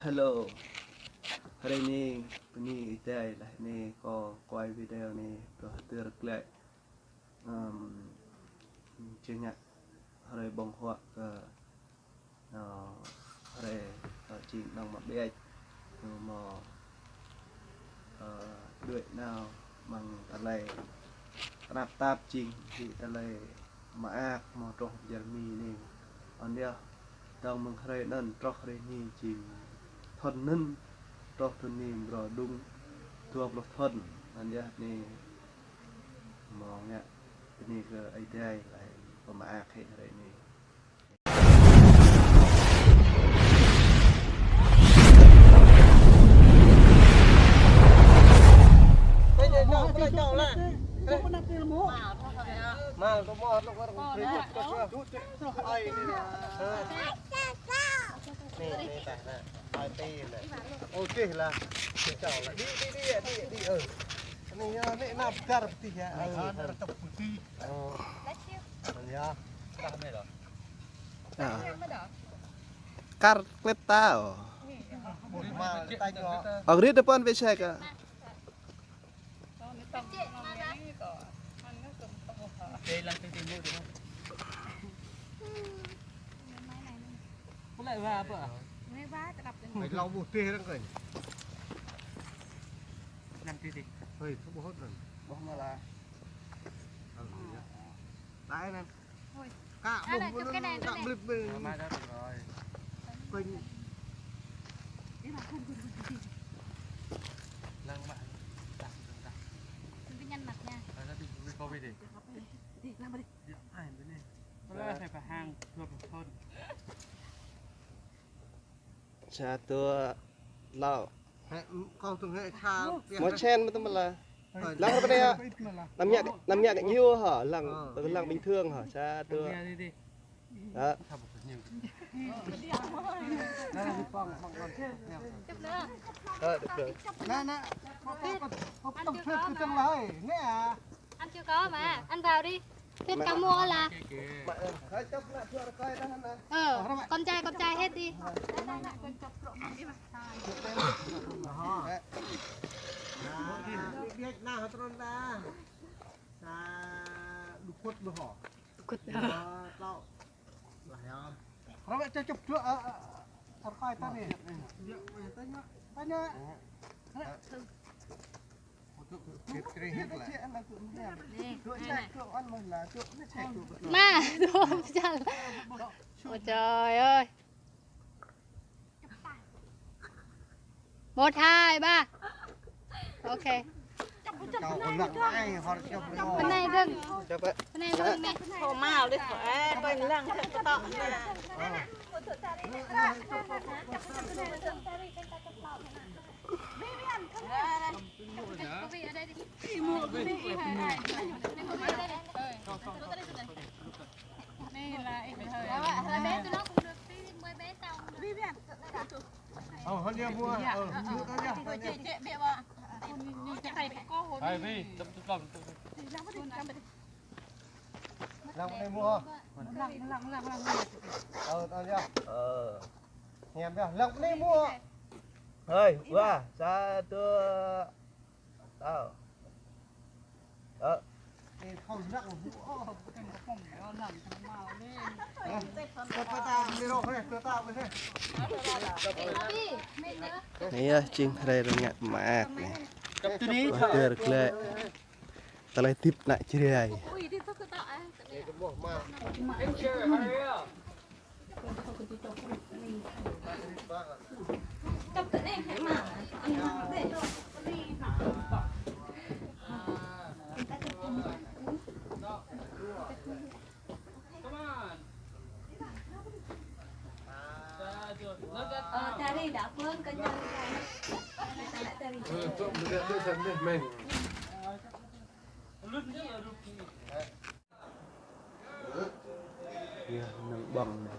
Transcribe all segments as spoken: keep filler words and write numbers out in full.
Hello. Hrơi anai, bơni Ơi Adai laih anai kâo quay video anai, kâo hơdơr glaĭ. Ưm, jing ngă hrơi ƀơ̆ng huă kơ, ơ, hrơi, ơ, jing đŏng mă ƀiă, ñu mơ̆, ơ, đuaĭ nao amăng tơlơi tơnap tap jing hĭ tơlơi mơak mơ̆ truh jơlan Mi anai. Anŭn yơh, dơ̆ng mơ̆ng hrơi anŭn truh hrơi anai jing thŭn anŭn, truh thŭn anai mrô đŭng dua pluh thŭn. Anŭn yơh anai mơ̆ ngă bơni kơ Ơi Adai laih pơmơak hĭ hrơi anai. Mal, tơmơ̆, lŏk, lŏk, lŏk. Ai, anai. Anai, anai, tah, anai. Ai, tih, anai. Ôh, tih lah. Kơčâo lah. Đĭ, đĭ, đĭ, đĭ, đĭ, ơ. Anai, yơh, anai, anai, pơkar pơtih yơh. Ơ, anai, rơtŭk pơtih. Ơ. Anai, yơh. Tah, anai lah. Kar klip tao. Ơ, rĭ tơpăn wĕ sek. Hơi, không có hốt rồi. Ơ, yơh. Đấy, anai. Ôi. Kă ƀuh mơ̆n, kă blip mơ̆n. Mai đó được rồi. Kênh. Lăng mă. Tah, tah. Tin nhắn mặt nha. Rồi, nó tin, tin cô đi. Đi, lăng đi. Đi, ai, bên đây. Nó phải hàng, được một thôn. Sa dua, tlâo. Hĕ, kâo tŭ hĕ sa. Mơ̆ čen mơ̆ tơm lah. Lăng rơ̆k anai. Năm nhạc, năm nhạc nhiều hả? Lăng, lăng bình thường hả? Sa dua. Đó. Đó, được rồi. Nè, nè. Ăn chưa có? Nè à. Ăn chưa có mà, ăn vào đi. Thuyết có mua là. Ờ, con trai, con trai hết đi. Dukut. Rơwek căp dua, ơ, ơ, rơkai tơnê. Tơnê. Nè, nè. Mà, đúng chăng. Ôi trời ơi. Một, hai, ba. Ok. Bên này đừng. Bên này đừng nè. Thôi mau đi, thôi, ê, bên lăng, thôi, tao. Ờ, hơn nha, mua. Ờ, mua tao nha. Hai, Vi, chụp, chụp lòng, chụp, chụp. Lòng này mua. Lòng, lòng, lòng, lòng. Ờ, tao nha. Ờ. Nhem nha. Lòng này mua. Hơi, qua, sa, dua. Tao. Đó. Anai yơh, jing hrơi rơngiă mơak anai. Wah, dơr glaĭ. Tơlơi hơdip ană Jrai. Ờ, tari đã quên kênh tari. Yơh, năng ƀơ̆ng anai.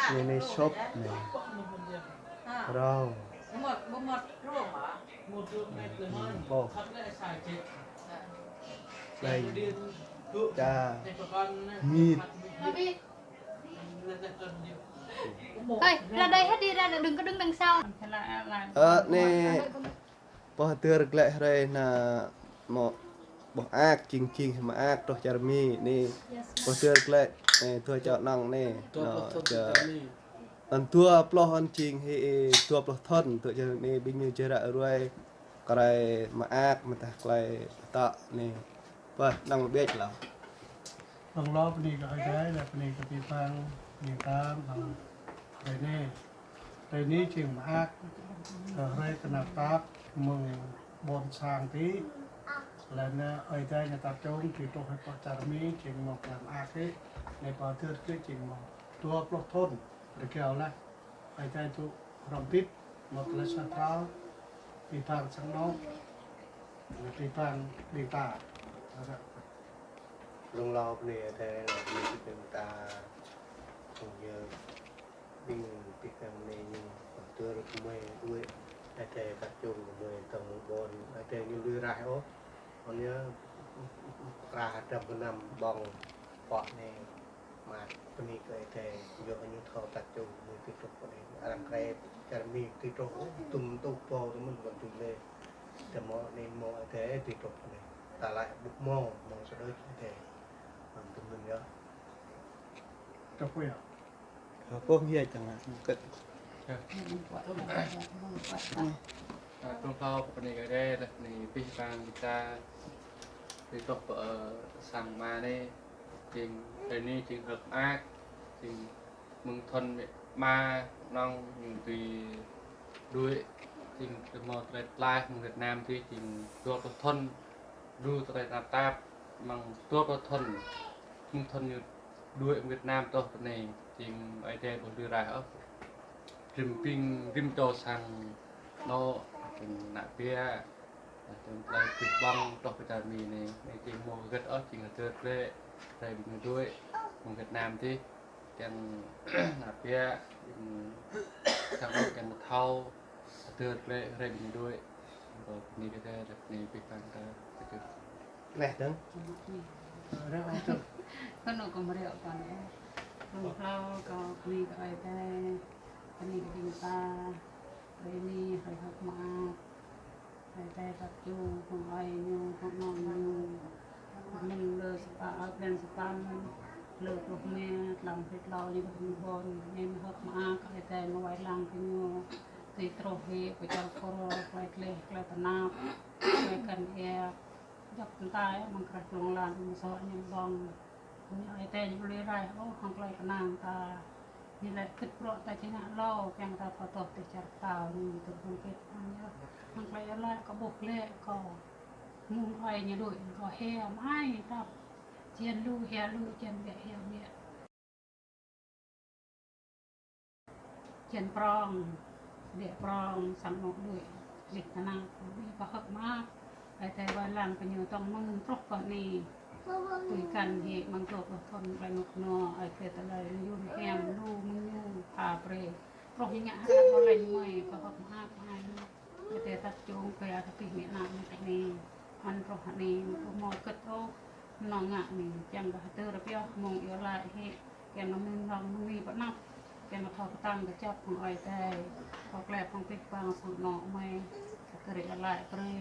Anai, anai sop anai. Rau. Ƀôh. Anai. Ča. Mịt. Hơi, ra đây hết đi, ra đừng có đứng đằng sau. Ơ, anai. Pơhơdơr glaĭ hrơi anai mơ̆ ƀôh mơak, jing jing mơak truh čar Mi anai. Pơhơdơr glaĭ, anai, dua čô anŏ anai. Dua pluh thŭn čar Mi. Anŭn dua pluh thŭn jing hĭ, dua pluh thŭn truh čar Mi anai, ƀing ñu čơră ruai kơ hrơi mơak mơtah tơlơi pơtô anai. Wah, anŭn ƀiă lĕ. Lăng lŏ bơni kơ Ơi Adai, lĕ bơni kơ abih bang ƀing ta, lăng hrơi anai. Hrơi anai jing mơak, kơ hrơi tơnap tap mơ̆ng ƀôn sang tih. Lĕ anai Ơi Adai ñu tap čung, tih truh hĭ pơ čar Mi, jing mơ̆ tơnap mơak hĭ, anai pơhơdơr glaĭ jing mơ̆ dua pluh thŭn. Rơgao laih, Ơi Adai dŏ hrŏm hơbĭt, mơ̆ tơlơi suaih phrâo, abih bang sang anŏ, abih bang ƀing ta. Lăng lŏ bơni Ơi Adai, bơni ƀing ta, kông yơ, ƀing abih bang anai ñu pơhơdơr gơmơi đuaĭ, Ơi Adai tap čung gơmơi tơ̆ng mơ̆ng ƀôn, Ơi Adai ñu lui raih ôh. Anŭn yơh, rah hơdrăm gơnam ƀơ̆ng pŏk anai, mơak bơni kơ Ơi Adai, yua kơ ñu thâo tap čung, mơ̆ tih truh pơ anai. Arăng krai čar Mi tih truh, tum tuh pô tơmơ̆n ƀôn tui lĕ. Tơmơ̆ anai mơ̆ Ơi Adai tih truh pơ anai. Ta laĭ ƀuh mơ̆, mơ̆ng sa đôč Ơi Adai. Mơ̆ng tơmơ̆n yơh. Truh pơ yơh. Ơ, pô hia čang ngă kơ̆t. Ơ, truh hlâo pơ anai kơ đe, lĕ anai abih bang ƀing ta, tih truh pơ, ơ, sang Ama anai, jing hrơi anai jing hrơi mơak, jing mơ̆ng thŭn Ama anŭn ñu tui đuaĭ, jing tơmơ̆ tơlơi tlaih mơ̆ng Việt Nam tih jing dua pluh thŭn, lu tơlơi tơnap tap, mơ̆ng dua pluh thŭn, mơ̆ng thŭn ñu đuaĭ Việt Nam truh pơ anai, jing Ơi Adai ƀu lui raih ôh. Rĭm ƀing, rĭm čô sang anŏ, ƀing ană ƀiă, ƀing tơlơi abih bang truh pơ čar Mi anai, anai jing mơ̆ hơget ôh, jing hơdơr glaĭ, hrơi ƀing ñu đuaĭ, mơ̆ng Việt Nam tih, kiăng ană ƀiă, ƀing sang anŏ kiăng thâo, hơdơr glaĭ, hrơi ƀing ñu đuaĭ, kơ bơni kơ Ơi Adai, bơni abih bang ta, kơ Laih dơ̆ng. Kơnuk kơ mơriŏk kơ anai. Lăng hlâo kơ bơni kơ Ơi Adai, bơni kơ ƀing ta, hrơi anai, hrơi hơ̆k mơak. Ơi Adai tap čung, hăng ơi ñu, hăng anŏ ñu. Mơ̆ng lơ sapăn, ơ, blan sapăn, lơ pluh rơma, tlam hrơi tlâo ñu ƀu ƀuh ƀôn, ñu hơ̆k mơak, Ơi Adai ñu wai lăng kơ ñu. Tih truh hĭ, pơčal pơrô, tơlơi gleh, tơlơi tơnap, tơlơi kăn ia. Djŏp tơntai mơ̆ng krah glông lan mơ̆ng sŏ ñu ƀơ̆ng. Ñu Ơi Adai ñu ƀu lui raih ôh hăng tơlơi kơnang ta. Ñu lĕ kĭt bruă ta či ngă hlâo, kiăng ta pơtô tih čar pơtao ñu tŭ hăng kĭt hăng yơh. Hăng tơlơi yơh lĕ kơ ƀuh lĕ kơ mơ̆ng ơi ñu đuaĭ kơ hia mơai tap. Čiăng lu hia lu, čiăng biă hia biă. Čiăng prong, biă prong, sang anŏ đuaĭ, lĕ tơnap, đuaĭ pơhơ̆k mơak. Ơi Adai wai lăng kơ ñu tŏng mơ̆ng truh pơ anai. Tui kăn hĭ mơ̆ng truh pơ thŭn tơlơi ngŏk ngŏ, Ơi Adai tơlơi yun hiam lu mơ̆ng ñu pha brơi. Truh ñu ngă hră mơ̆ lĕ mơi pơhơ̆k mơak mơai. Ơi Adai tap čung kơ abih mơnuih anai. Mơ̆n truh anai, mơ̆ kơ mơ̆ kơ̆t ôh, mơnơ̆ng ngă anai, kiăng kơ hơdơr pioh mơ̆ng iâu laĭ hĭ, kiăng kơ mơ̆ng hlŏng mơ̆ng anai pơ anăp, kiăng kơ thâo kơtang kơjăp hăng Ơi Adai, thâo klep hăng abih bang sang anŏ mơi, kơ rĭ iâu laĭ brơi,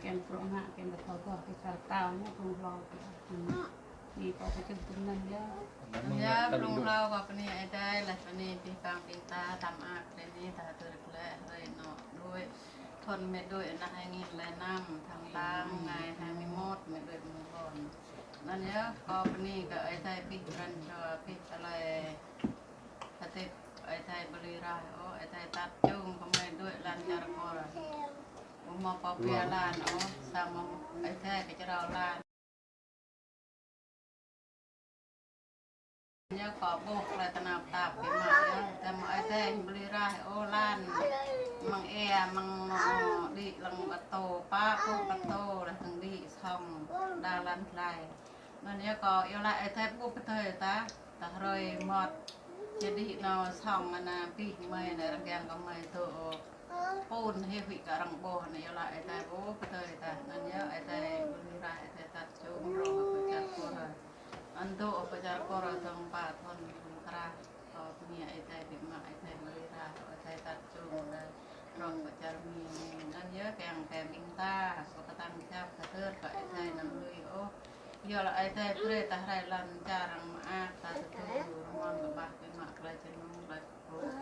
kiăng kơ bruă ngă, kiăng kơ thâo gơ̆ kơ čar pơtao ñu, kơ hlâo kơ. Anai pô pơčŭt tui anŭn yơh. Yơh, blung hlâo kơ bơni Ơi Adai, laih bơni abih bang ƀing ta, tlam mơak, hrơi anai ta hơdơr glaĭ, hrơi anŏ đuaĭ. Thŭn mơi đuaĭ anai hai nghìn lẻ năm, tháng tám, ngày hai mươi mốt mơi đuaĭ mơ̆ng ƀôn. Anŭn yơh, kơ bơni kơ Ơi Adai abih pran jua, abih tơlơi hơdip, Ơi Adai ƀu lui raih ôh, Ơi Adai tap čung kơ mơi đuaĭ lăn čar kor. Ƀu hmâo pô pia lăn ôh, samơ̆ Ơi Adai kơčrâo lăn. Ñu kơ ƀuh tơlơi tơnap tap biă mă yơh, tơmơ̆ Ơi Adai ƀu lui raih ôh lăn. Mơ̆ng ia, mơ̆ng anŏ đĭ lăng pơtô, pă pluh pơtô laih dơ̆ng đĭ sŏng, đa lăn tơlơi. Anŭn yơh kâo iâu laĭ Ơi Adai ƀuh pơdơi ta, ta hrơi mơmŏt. Jadi anŭn song anŭn abih gơmơi anŭn arăng kiăng gơmơi dŏ pun hĭ huĭ kơ arăng ƀuh anŭn iâu laĭ Ơi Adai ƀuh pơdơi ta. Anŭn yơh Ơi Adai ƀu lui rah, Ơi Adai tat čum rŏng pơ čar Kur. Anŭn dŏ pơ čar Kur dơ̆ng pă thŭn dơ̆ng krah. Kâo bơni Ơi Adai biă mă Ơi Adai ƀu lui rah, Ơi Adai tat čum rŏng pơ čar Mi. Anŭn yơh kiăng kơ ƀing ta, kơ kơtang kơjăp kơtơr kơ Ơi Adai anăm lui ôh. Yua lĕ Ơi Adai brơi ta hrơi lŏn čar arăng mơak, ta tơdu rơmon kơƀah biă mă tơlơi jơnum, tơlơi kơkuh,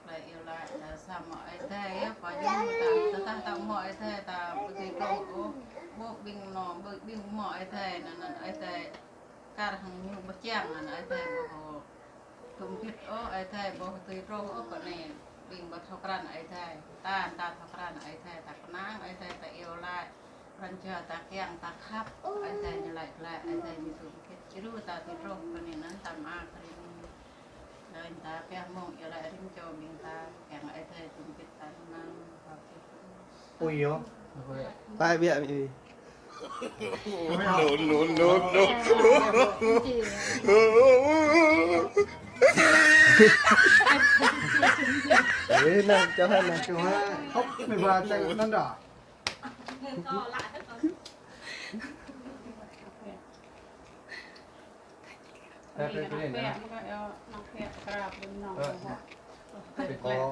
tơlơi iâu laĭ, ta samơ̆ Ơi Adai yơh pơjing ta, tơdah ta mơ̆ Ơi Adai ta ƀu tui truh ôh, ƀuh ƀing anŭn, ƀuh ƀing mơ̆ Ơi Adai, anŭn, anŭn Ơi Adai kar hăng ñu ƀu kiăng, anŭn Ơi Adai ƀu hŏ tŭm bit ôh, Ơi Adai ƀu tui truh ôh kơ anai, ƀing ƀu thâo krăn Ơi Adai. Ta, ta thâo krăn Ơi Adai, ta kơnang Ơi Adai, ta iâu laĭ, pran jua ta kiăng, ta khăp Ơi Adai, ñu laĭ glaĭ Ơi Adai ñu tŭm bit, djru ta tui truh kơ anai anŭn ta mơak kơ rĭm. Laĭ ta pioh mơ̆ng iâu laĭ rĭm čô ƀing ta, kiăng Ơi Adai tŭm bit ta anŭn. Ui yơh. Pai biă mi. No, no, no, no. Ê, nè, cho hai nè. Cho hai, khóc mày bà chạy lăn đỏ.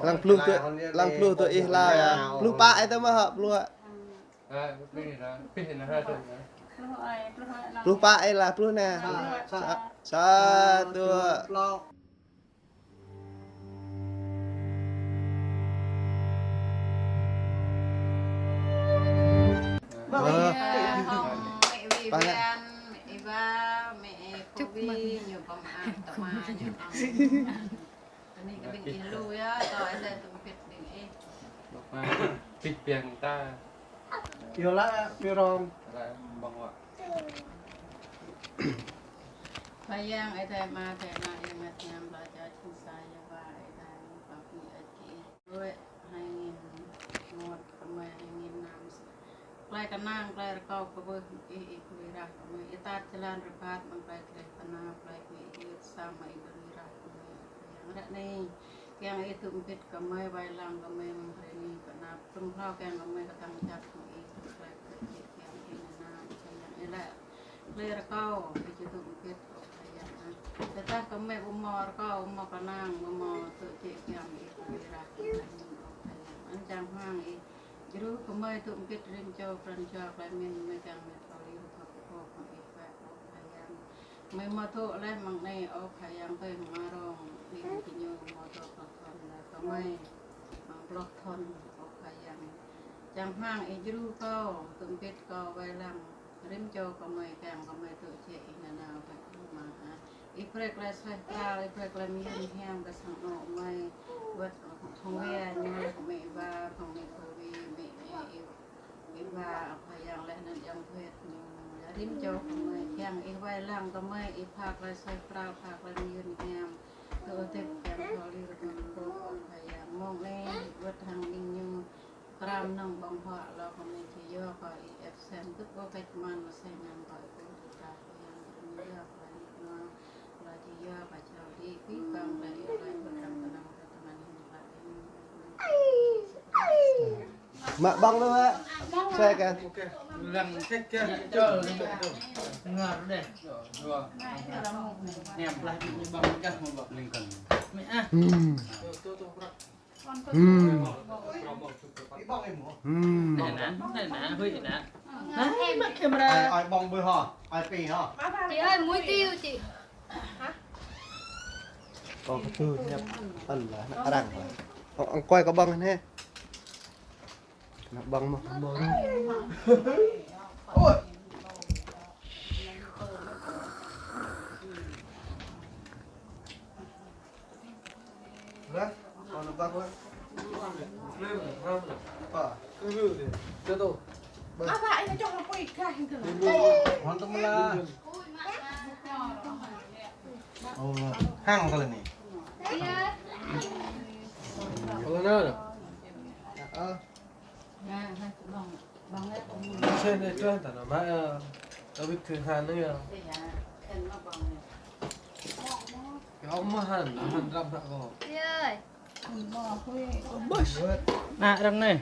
Lăng pluh tơ, lăng pluh tơ ih la ya. Pluh pă ih tơ mơ̆ hă, pluh. Pluh pă ih la, pluh nè. Sa, sa, dua. Hŏng mẹ Vivian, mẹ Eva, mẹ Kobi, ñu pơmơak tơma ñu pơmơak. Tơ anai kơ ƀing ih lu yơh, kơ Ơi Adai tŭm bit ƀing ih. Pih piang ta. Iâu laĭ, iâu rong. Laĭ ƀơ̆ng wă. Khua Yang Ơi Adai Ama, Adai Ană, Yang Bơngăt Hiam, laĭ čar čing sa yua wa Ơi Adai, pap ni ơi ki. Đuaĭ hai nghìn mơmŏt, gơmơi hai nghìn năm. Tơlơi kơnang, tơlơi rơkâo kơ ƀuh ih, ih lui rah gơmơi, ih tat jơlan rơbat mơ̆ng tơlơi gleh tơnap, tơlơi kơ ih yơh samơ̆ ih ƀu lui rah gơmơi. Yang ră anai, kiăng ih tŭm bit gơmơi, wai lăng gơmơi mơ̆ng hrơi anai pơ anăp, tŭm hlâo kiăng gơmơi kơtang kơjăp hăng ih, tơlơi kơ ih kiăng ih nanao, Yang ih laĭ. Tơlơi rơkâo, ih či tŭm bit, ơ Khua Yang ah. Tơdah gơmơi ƀu mơ̆ rơkâo, ƀu mơ̆ kơnang, ƀu mơ̆ tŭ jĕ kiăng ih ƀu lui rah gơmơi, ơ Khua Yang. Anŭn čang hmang ih djru gơmơi tŭm bit rĭm čô pran jua tơlơi mĭn gơmơi kiăng mơ̆ thâo lir thâo pơkŏp hăng ih wơ̆t, ơ Khua Yang. Gơmơi mơ̆ dŏ laih mơ̆ng anai, ơ Khua Yang, tui hăng mơ̆ng arăng, ƀing gơñu mơ̆ dŏ pơthon laih gơmơi, mơ̆ng bloh thon, ơ Khua Yang. Čang hmang ih djru kâo, tŭm bit kâo, wai lăng rĭm čô gơmơi kiăng gơmơi tŭ jĕ ih nanao wơ̆t mơ̆ ah. Ih brơi tơlơi suaih pral, ih brơi tơlơi mơyun hiam kơ sang anŏ gơmơi, wơ̆t hăng wia ñu, mẹ Eva, hăng mẹ Kobi, mẹ, mẹ Eva, Khua Yang laih anŭn Yang Bơngăt ñu, laih rĭm čô gơmơi kiăng ih wai lăng gơmơi, ih pha tơlơi suaih pral, pha tơlơi mơyun hiam, tŭ hơdip kiăng thâo lir thâo pơkŏp, ơ Khua Yang. Mơ̆ng anai wơ̆t hăng ƀing ñu kram nong ƀơ̆ng huă, lŏ gơmơi či yua kơ ih ĕp sem tŭk ƀu kĕč mơ̆n, mơsêh ngăn kơ ih ƀu tŭ ta, Khua Yang, gơmơi yua kơ ih nong, lŏ či yua kơ črâo đĭ, ƀing gơmơi laĭ, laĭ ƀu kram kơnang kơ tơman hiam laĭ. Mă ƀơ̆ng lu hă? Xe kơ. Lăng kĕč kơ. Ngăr đeh. Dua. Hiam lah ƀơ̆ng kơ mă ƀơ̆ng. Lăng kơ. Mẹ ah. Hmm. Hmm. Hmm. Anai anai, anai anai, hui anai. Anai, mă camera. Ai, ai ƀơ̆ng ƀơi hă? Ai pi hă? Chị ơi, muối tiêu chị. Kâo kơtư̆ ñăp ăn lah, ană arăng lah. Ơ, ơ, kơi kâo ƀơ̆ng anai. Ană ƀơ̆ng mơ̆, mơ̆. Ôi. Lah, kâo nao ƀơ̆ng lah. Apa? Apa ini cok apa ikan itu? Mantap lah. Oh, hăng kali ni. Kalau nao. Heeh. Sen itu tanah mah. Tapi tuh sana ya. Mơhăn, mơhăn răm ră kơ. Yơi. Bos. Nă răng anai.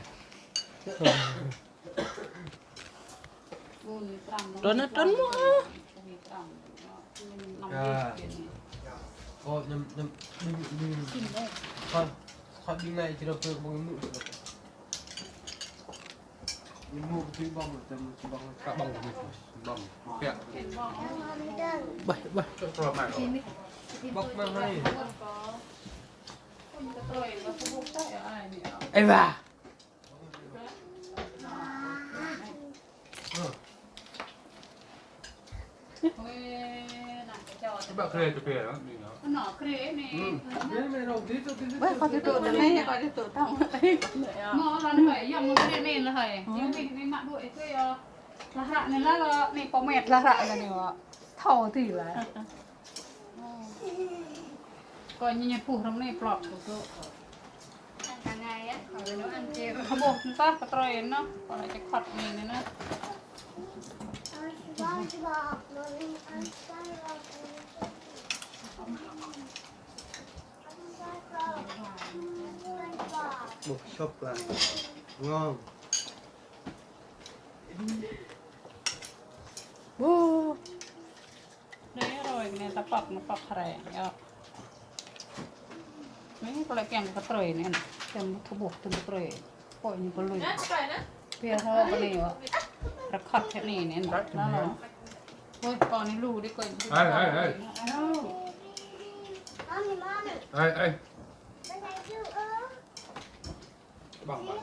Trơn anai, trơn mơ̆. Yă. Ơ, ñăm, ñăm, ƀing, ƀing. Khua, khua ƀing anai či rơp kơ ƀing mŭ. Ƀing mŭ tui ƀơ̆ng, tui ƀơ̆ng, kơ ƀơ̆ng, ƀơ̆ng. Yă. Ƀah, ƀah. Ƀơ̆ng mă anai. Ê wa. Ơ. Ƀă krê tơ pia, ơ, mĭn ơ. Ơ, nă krê anai. Ơ. Ơ, mĭn ơ, dih tơ, dih tơ. Ƀă, kâo tui tơ, tơ anai, kâo tui tơ, tơ̆ng. Mơ̆ lăn hơi, yŏng mơ̆ krê anai lăn hơi. Ơ. Yŏng anai, anai mă đuaĭ tơ yơh. Lah ră anai lah, anai pơmet lah ră anai wă. Thâo tui lah. Kâo ñi ñi puh răm anai plŏk kơ kâo. Ăn cả ngày á, khỏi phải nấu ăn kìa. Kâo ƀuh tah kơ trơi anŭn, kâo lĕ či khŏt anai anŭn. Ƀuh sop lah. Ngon. Ƀuh. Anai rơi, anai ta pŏk, ta pŏk hrĕ, yơh. Anai kâo lĕ kiăng kơ trơi anai, kiăng kơ ƀuh tơ̆ng kơ trơi. Pŏk ñu kơ lui. Pia hŏ kơ anai wă. Rơkhŏt kơ anai anai, anŭn. Ơi, ơi, ơi. Ơi, ơi. Ƀơ̆ng, ƀơ̆ng.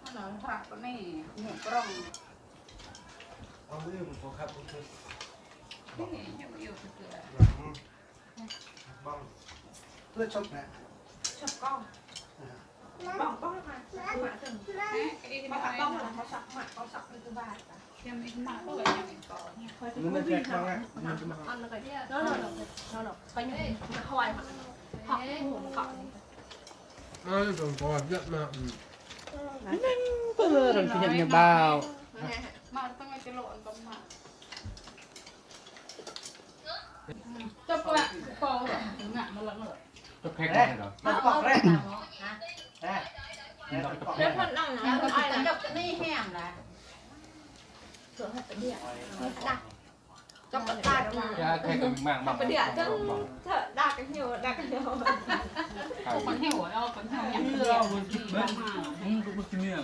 Anŭn hră kơ anai, ñu prŏng. Ƀơ̆ng, ƀơ̆ng, ƀơ̆ng, ƀơ̆ng. Anai, ñu iâu kơ kâo. Ƀơ̆ng. Lĕ čŏp anai. Čŏp kâo. Ƀơ̆ng, ƀơ̆ng hă? Mă tơ̆ng. Ơ, ih mă ƀơ̆ng hă? Kâo săp mă, kâo săp kơ tơ̆ ƀai. Yăm ih mă tơ̆, yăm ih kâo. Anŭn anai pek ƀơ̆ng hă? Anŭn anai. Anŭn, anŭn. Anŭn, anŭn. Kâo ñu mă huai mă. Hŏk, hŏk. Anai dong kâo jăk mă. Anŭn kâo răng kơ ñu ƀao. Mă tơ̆ng čơlŏ kâo mă. Čŏp kơ mă, kâo ngă mă lăng lăng. Čŏp khĕk mă lăng. Mă pŏk rĕ. Rĕ. Rĕ, čŏp khĕk. Čŏp kơ anai hiam lah. Čŏp kơ ta dong. Yă, khĕk kơ mă, mă. Čŏp kơ ta dong. Čŏp kơ ta dong. Čŏp kơ ñu, čŏp kơ ñu. Ñu, čŏp kơ ñu.